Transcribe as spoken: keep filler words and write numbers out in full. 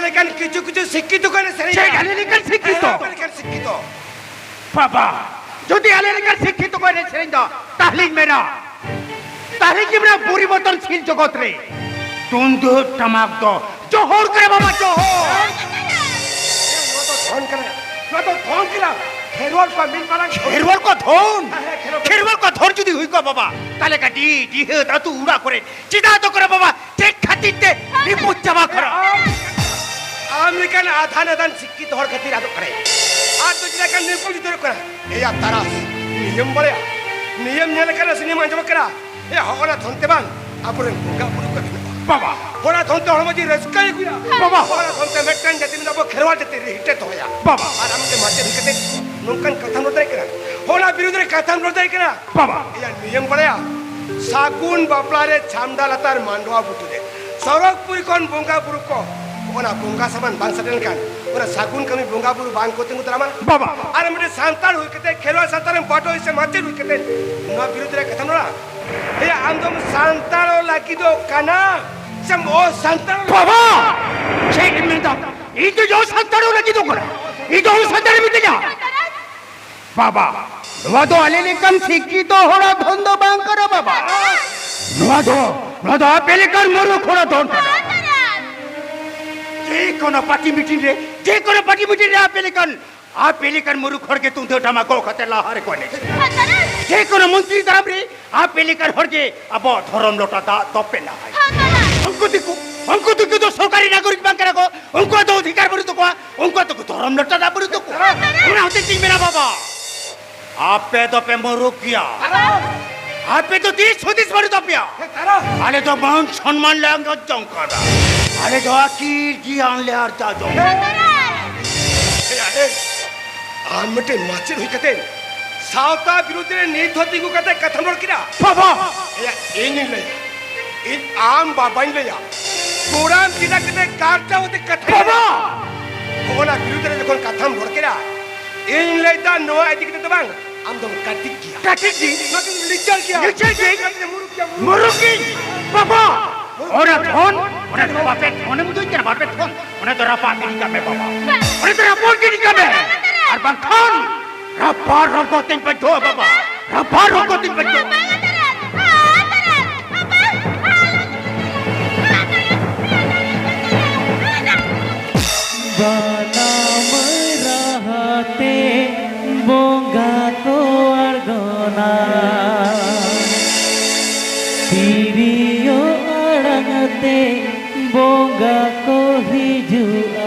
ᱞᱮᱠᱟᱱ ᱠᱤᱪᱷᱩ ᱠᱤᱪᱷᱩ ᱥᱤᱠᱠᱷᱤᱛᱚ ᱠᱚ ᱮᱱᱮᱡ ᱥᱮᱨᱮᱧᱟ᱾ ᱪᱮᱫ ᱟᱞᱮ ᱞᱮᱠᱟᱱ ᱥᱤᱠᱠᱷᱤᱛᱚ? ᱦᱮᱸ, ᱟᱯᱮ ᱞᱮᱠᱟᱱ ᱥᱤᱠᱠᱷᱤᱛᱚ᱾ ᱵᱟᱵᱟ, ᱡᱩᱫᱤ ᱟᱞᱮ ᱞᱮᱠᱟᱱ ᱥᱤᱠᱠᱷᱤᱛᱚ ᱠᱚ ᱮᱱᱮᱡ ᱥᱮᱨᱮᱧ ᱫᱟ, ᱛᱟᱦᱞᱮᱧ ᱢᱮᱱᱟ, ᱛᱟᱦᱞᱮᱧ ᱢᱮᱱᱟ ᱯᱚᱨᱤᱵᱚᱨᱛᱚᱱᱥᱤᱞ ᱡᱚᱜᱚᱛ ᱨᱮ ᱛᱩᱢᱫᱟᱜ ᱴᱟᱢᱟᱠ ᱫᱚ ᱡᱚᱦᱚᱲ ᱠᱟᱱᱟ ᱵᱟᱵᱟ, ᱡᱚᱦᱚᱲ᱾ ᱱᱚᱣᱟ ᱫᱚ ᱫᱷᱚᱱ ᱠᱟᱱᱟ, ᱱᱚᱣᱟ ᱫᱚ ᱫᱷᱚᱱ ᱠᱟᱱᱟ᱾ ᱠᱷᱮᱨᱣᱟᱞ ᱠᱚᱣᱟᱜ ᱢᱤᱫ ᱢᱟᱨᱟᱝ ᱫᱷᱚᱱ᱾ ᱠᱷᱮᱨᱣᱟᱞ ᱠᱚ ᱫᱷᱚᱱ᱾ ᱦᱮᱸ, ᱠᱷᱮᱨᱣᱟᱞ᱾ ᱠᱷᱮᱨᱣᱟᱞ ᱠᱚ ᱫᱷᱚᱱ ᱡᱩᱫᱤ ᱦᱩᱭ ᱠᱚᱜᱼᱟ ᱵᱟᱵᱟ, ᱛᱟᱦᱞᱮ ᱜᱟᱹᱰᱤ ᱰᱤᱦᱟᱹᱛ ᱟᱹᱛᱩ ᱚᱲᱟᱜ ᱠᱚᱨᱮ ᱪᱮᱫᱟᱜ ᱫᱚ ᱠᱚᱨᱮ ᱵᱟᱵᱟ, ᱪᱮᱫ ᱠᱷᱟᱹᱛᱤᱨ ᱛᱮ ᱵᱤᱯᱚᱫ ᱪᱟᱵᱟ ᱠᱚᱨᱟ? ᱟᱢ, ᱟᱢ ᱞᱮᱠᱟᱱ ᱟᱫᱷᱟᱱ ᱟᱫᱷᱟᱱ ᱥᱤᱠᱠᱷᱤᱛ ᱦᱚᱲ ᱠᱷᱟᱹᱛᱤᱨ ᱟᱫᱚᱜ ᱠᱟᱱᱟᱭ᱾ ᱟᱨ ᱫᱚ ᱪᱮᱫᱟᱜ ᱠᱟᱱ ᱱᱤᱭᱟᱹ ᱠᱚ ᱡᱩᱫᱟᱹ ᱠᱟᱱᱟ? ᱮᱭᱟ ᱛᱟᱨᱟᱥ, ᱱᱤᱭᱟᱹᱢ ᱵᱟᱲᱟᱭᱟ? ᱱᱤᱭᱟᱹᱢ ᱧᱮᱞ ᱠᱟᱱᱟ ᱥᱮ ᱱᱤᱭᱟᱹᱢ ᱟᱸᱡᱚᱢ ᱠᱟᱱᱟ? ᱮ, ᱦᱚᱸᱜᱼᱚ ᱱᱟ ᱫᱷᱚᱱ ᱛᱮ ᱵᱟᱝ ᱟᱵᱚᱨᱮᱱ ᱵᱚᱸᱜᱟ ᱵᱩᱨᱩ ᱠᱚ ᱵᱮᱱᱟᱜᱼᱟ᱾ ᱵᱟᱵᱟ᱾ ᱦᱚᱲᱟᱜ ᱫᱷᱚᱱ ᱛᱮ ᱦᱚᱲᱢᱚ ᱡᱤᱣᱤ ᱨᱟᱹᱥᱠᱟᱹᱭ ᱟᱹᱜᱩᱭᱟ᱾ ᱵᱟᱵᱟ᱾ ᱦᱚᱲᱟᱜ ᱫᱷᱚᱱ ᱛᱮ ᱢᱤᱫᱴᱟᱝ ᱡᱟᱹᱛᱤ ᱢᱮᱱᱟᱜ ᱟᱵᱚ ᱠᱷᱮᱨᱣᱟᱞ ᱡᱟᱹᱛᱤ ᱨᱤᱦᱤᱴᱮ ᱫᱚᱦᱚᱭᱟ᱾ ᱵᱟᱵᱟ᱾ ᱟᱨ ᱟᱢ ᱢᱤᱫᱴᱮᱱ ᱢᱟᱪᱮᱫ ᱦᱩᱭ ᱠᱟᱛᱮ ᱱᱚᱝᱠᱟᱱ ᱠᱟᱛᱷᱟᱢ ᱨᱚᱲ ᱫᱟᱲᱮᱭᱟᱜ ᱠᱟᱱᱟ? ᱦᱚᱲᱟᱜ ᱵᱤᱨᱩᱫᱷ ᱨᱮ ᱠᱟᱛᱷᱟᱢ ᱨᱚᱲ ᱫᱟᱲᱮᱭᱟᱜ ᱠᱟᱱᱟ? ᱵᱟᱵᱟ᱾ ᱮᱭᱟ, ᱱᱤᱭᱟᱹᱢ ᱵᱟᱲᱟᱭᱟ? ᱥᱟᱹᱜᱩᱱ ᱵᱟᱯᱞᱟ ᱨᱮ ᱪᱷᱟᱢᱰᱟ ᱞᱟᱛᱟᱨ ᱢᱟᱰᱣᱟ ᱵᱩᱴᱟᱹ ᱨᱮ ᱥᱚᱨᱚᱜᱽᱯᱩᱨᱤ ᱠᱷᱚᱱ ᱵᱚᱸᱜᱟ ᱵᱩᱨᱩ ᱠᱚ, ᱚᱱᱟ ᱵᱚᱸᱜᱟ ᱥᱟᱢᱟᱱ ᱵᱟᱝ ᱥᱮᱴᱮᱨ ᱞᱮᱱᱠᱷᱟᱱ ᱚᱱᱟ ᱥᱟᱹᱜᱩᱱ ᱠᱟᱹᱢᱤ ᱵᱚᱸᱜᱟ ᱵᱩᱨᱩ ᱵᱟᱝ ᱠᱚ ᱛᱤᱸᱜᱩ ᱫᱟᱨᱟᱢᱟ᱾ ᱵᱟᱵᱟ᱾ ᱟᱨ ᱢᱤᱫᱴᱮᱱ ᱥᱟᱱᱛᱟᱲ ᱦᱩᱭ ᱠᱟᱛᱮ, ᱠᱷᱮᱨᱣᱟᱞ ᱥᱟᱱᱛᱟᱲ ᱨᱮᱱ ᱵᱟᱰᱚᱭ ᱥᱮ ᱢᱟᱪᱮᱫ ᱦᱩᱭ ᱠᱟᱛᱮ ᱱᱚᱣᱟ ᱵᱤᱨᱩᱫᱷ ᱨᱮ ᱠᱟᱛᱷᱟᱢ ᱨᱚᱲᱟ? ᱮᱭᱟ, ᱟᱢ ᱫᱚᱢ ᱥᱟᱱᱛᱟᱲᱚᱜ ᱞᱟᱹᱜᱤᱫᱚᱜ ᱠᱟᱱᱟ ᱥᱮᱢ ᱚᱥᱟᱱᱛᱟᱲ? ᱵᱟᱵᱟ! ᱪᱮᱫ ᱮᱢ ᱢᱮᱱᱫᱟ? ᱤᱧ ᱫᱚ ᱚᱥᱟᱱᱛᱟᱲᱚᱜ ᱞᱟᱹᱜᱤᱫᱚᱜ ᱠᱟᱱᱟ᱾ ᱤᱧ ᱫᱚ ᱚᱥᱟᱱᱛᱟᱲ ᱢᱤᱛᱟᱹᱧᱟ᱾ ᱵᱟᱵᱟ, ᱱᱚᱣᱟ ᱫᱚ ᱟᱞᱮ ᱞᱮᱠᱟᱱ ᱥᱤᱠᱠᱷᱤᱛᱚ ᱦᱚᱲᱟᱜ ᱫᱷᱚᱱ ᱫᱚ ᱵᱟᱝ ᱠᱟᱱᱟ ᱵᱟᱵᱟ᱾ ᱱᱚᱣᱟ ᱫᱚ, ᱱᱚᱣᱟ ᱫᱚ ᱟᱯᱮ ᱞᱮᱠᱟᱱ ᱢᱩᱨᱩᱠᱷ ᱦᱚᱲᱟᱜ ᱫᱷᱚᱱ ᱠᱟᱱᱟ᱾ ᱡᱮᱠᱳᱱᱳ ᱯᱟᱨᱴᱤ ᱢᱤᱴᱤᱝ ᱨᱮ, ᱡᱮᱠᱳᱱᱳ ᱯᱟᱨᱴᱤ ᱢᱤᱴᱤᱝ ᱨᱮ ᱟᱯᱮ ᱞᱮᱠᱟᱱ, ᱟᱯᱮ ᱞᱮᱠᱟᱱ ᱢᱩᱨᱩᱠᱷ ᱦᱚᱲ ᱜᱮ ᱛᱩᱢᱫᱟᱹᱜ ᱴᱟᱢᱟᱠ ᱜᱚᱜ ᱠᱟᱛᱮ ᱞᱟᱦᱟ ᱨᱮᱠᱚ ᱮᱱᱮᱡ᱾ ᱡᱮᱠᱳᱱᱳ ᱢᱚᱱᱛᱨᱤ ᱫᱟᱨᱟᱢ ᱨᱮ ᱟᱯᱮ ᱞᱮᱠᱟᱱ ᱦᱚᱲ ᱜᱮ ᱟᱵᱚᱣᱟᱜ ᱫᱷᱚᱨᱚᱢ ᱞᱚᱴᱟ ᱫᱟᱜ ᱫᱚᱯᱮ ᱞᱟᱦᱟᱭᱟ᱾ ᱩᱱᱠᱩ ᱫᱤᱠᱩ, ᱩᱱᱠᱩ ᱫᱤᱠᱩ ᱫᱚ ᱥᱚᱨᱠᱟᱨᱤ ᱱᱟᱜᱚᱨᱤᱠ ᱵᱟᱝ ᱠᱟᱱᱟ ᱠᱚ, ᱩᱱᱠᱩᱣᱟᱜ ᱫᱚ ᱚᱫᱷᱤᱠᱟᱨ ᱵᱟᱹᱱᱩᱜ ᱛᱟᱠᱚᱣᱟ, ᱩᱱᱠᱩᱣᱟᱜ ᱫᱚ ᱫᱷᱚᱨᱚᱢ ᱞᱚᱴᱟ ᱫᱟᱜ ᱵᱟᱹᱱᱩᱜ ᱛᱟᱠᱚᱣᱟ᱾ ᱚᱱᱟ ᱦᱚᱛᱮᱡ ᱛᱤᱧ ᱢᱮᱱᱟ ᱵᱟᱵᱟ, ᱟᱯᱮ ᱫᱚᱯᱮ ᱢᱩᱨᱩᱠ ᱜᱮᱭᱟ᱾ ᱟᱯᱮ ᱫᱚ ᱫᱤᱥ ᱦᱩᱫᱤᱥ ᱵᱟᱹᱱᱩᱜ ᱛᱟᱯᱮᱭᱟ᱾ ᱟᱞᱮ ᱫᱚ ᱢᱟᱹᱱ ᱥᱚᱱᱢᱟᱱ ᱞᱮ ᱟᱸᱜᱚᱪ ᱡᱚᱝ ᱠᱟᱱᱟ᱾ ᱟᱞᱮ ᱫᱚ ᱟᱹᱠᱤᱞ ᱜᱮᱭᱟᱱ ᱞᱮ ᱟᱨᱡᱟᱣ ᱡᱚᱝ ᱠᱟᱱᱟ᱾ ᱮᱭᱟ, ᱮ, ᱟᱢ ᱢᱤᱫᱴᱮᱱ ᱢᱟᱪᱮᱫ ᱦᱩᱭ ᱠᱟᱛᱮ ᱥᱟᱶᱛᱟ ᱵᱤᱨᱩᱫᱷ ᱨᱮ ᱱᱤᱛ ᱦᱚᱸ ᱛᱤᱸᱜᱩ ᱠᱟᱛᱮ ᱠᱟᱛᱷᱟᱢ ᱨᱚᱲ ᱠᱮᱫᱟ? ᱵᱟᱵᱟ! ᱮᱭᱟ, ᱤᱧᱤᱧ ᱞᱟᱹᱭᱟ, ᱤᱧ ᱟᱢ ᱵᱟᱵᱟᱧ ᱞᱟᱹᱭᱟ, ᱜᱚᱲᱟᱢ ᱪᱮᱫᱟᱜ ᱠᱟᱛᱮ ᱠᱟᱨᱪᱟᱣ ᱠᱟᱛᱮ ᱠᱟᱛᱷᱟᱧ ᱵᱟᱵᱟ! ᱞᱟᱹᱭᱟ? ᱚᱱᱟ ᱵᱤᱨᱩᱫᱷ ᱨᱮ ᱡᱚᱠᱷᱚᱱ ᱠᱟᱛᱷᱟᱢ ᱨᱚᱲ ᱠᱮᱫᱟ, ᱤᱧ ᱞᱟᱹᱭᱫᱟ ᱱᱚᱣᱟ ᱤᱫᱤ ᱠᱟᱛᱮ ᱫᱚ ᱵᱟᱝ, ᱟᱢ ᱫᱚᱢ ᱠᱟᱹᱴᱤᱡ ᱜᱮᱭᱟ᱾ ᱠᱟᱹᱴᱤᱡ ᱜᱮ? ᱱᱚᱣᱟ ᱫᱚᱢ ᱞᱤᱪᱟᱹᱲ ᱜᱮᱭᱟ᱾ ᱞᱤᱪᱟᱹᱲ ᱜᱮ? ᱢᱩᱨᱩᱠ ᱜᱮᱭᱟ, ᱢᱩᱨᱩᱠ᱾ ᱢᱩᱨᱩᱠ ᱜᱮ? ᱵᱟᱵᱟ! ᱚᱱᱟ ᱫᱷᱚᱱ, ᱚᱱᱟ ᱫᱷᱚᱱ ᱵᱟᱯᱮ ᱫᱷᱚᱱᱮᱢ ᱫᱩᱧ ᱠᱟᱱᱟ, ᱵᱟᱯᱮ ᱫᱷᱚᱱ᱾ ᱚᱱᱟ ᱨᱟᱯᱟᱜ ᱜᱤᱰᱤ ᱠᱟᱜ ᱢᱮ ᱵᱟᱵᱟ᱾ ᱚᱸᱰᱮ ᱫᱚ ᱨᱟᱯᱟᱜ ᱜᱤᱰᱤ ᱠᱟᱜ ᱢᱮ᱾ ᱟᱨ ᱵᱟᱝᱠᱷᱟᱱ ᱨᱟᱯᱟᱜ ᱨᱚᱝᱜᱚ ᱛᱮᱧ ᱯᱟᱹᱴᱷᱩᱣᱟᱹ ᱵᱟᱵᱟ, ᱨᱟᱯᱟᱜ ᱨᱚᱝᱜᱚ ᱛᱮᱧ ᱯᱟᱹᱴᱷᱩᱣᱟᱹ᱾ ᱵᱟᱱᱟᱢ ᱨᱟᱦᱟᱛᱮ ᱵᱚᱸᱜᱟ ᱠᱚ ᱟᱬᱜᱚᱱᱟ᱾ ᱛᱤᱨᱤᱭᱳ ᱟᱲᱟᱝ ᱛᱮ ᱵᱚᱸᱜᱟ ᱠᱚ ᱦᱤᱡᱩᱜᱼᱟ᱾